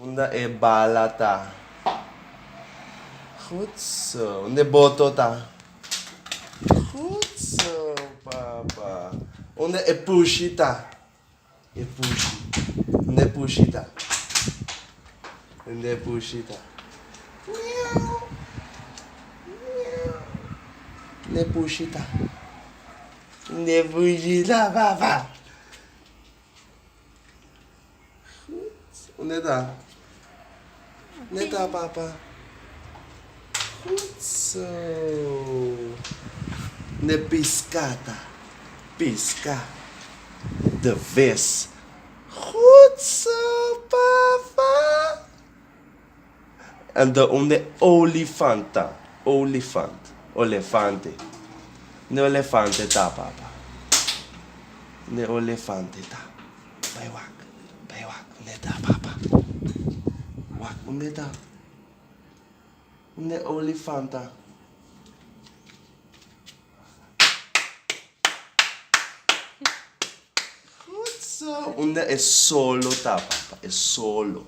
Unda e bala ta? Goed zo. Unda e boto ta? Goed zo, papa. Unda e pushi ta? E pushi. Unda e pushi ta? Unda e pushi ta? Miau. Miau. Unda e pushi ta? Unda e pushi ta, papa? Goed. Unda ta? Unda ta, papa? Goed zo. Unda pisca ta? Pisca. De vis. Goed zo, papa. Anto unda e olifant ta? Olifant, olefante. Unda e olefante ta, papa? Unda e olefante ta? Bai wak, bai wak unda e ta, papa. Wak unda e ta. Unda e olifant ta? Goed zo. Unda e solo ta, papa? E solo.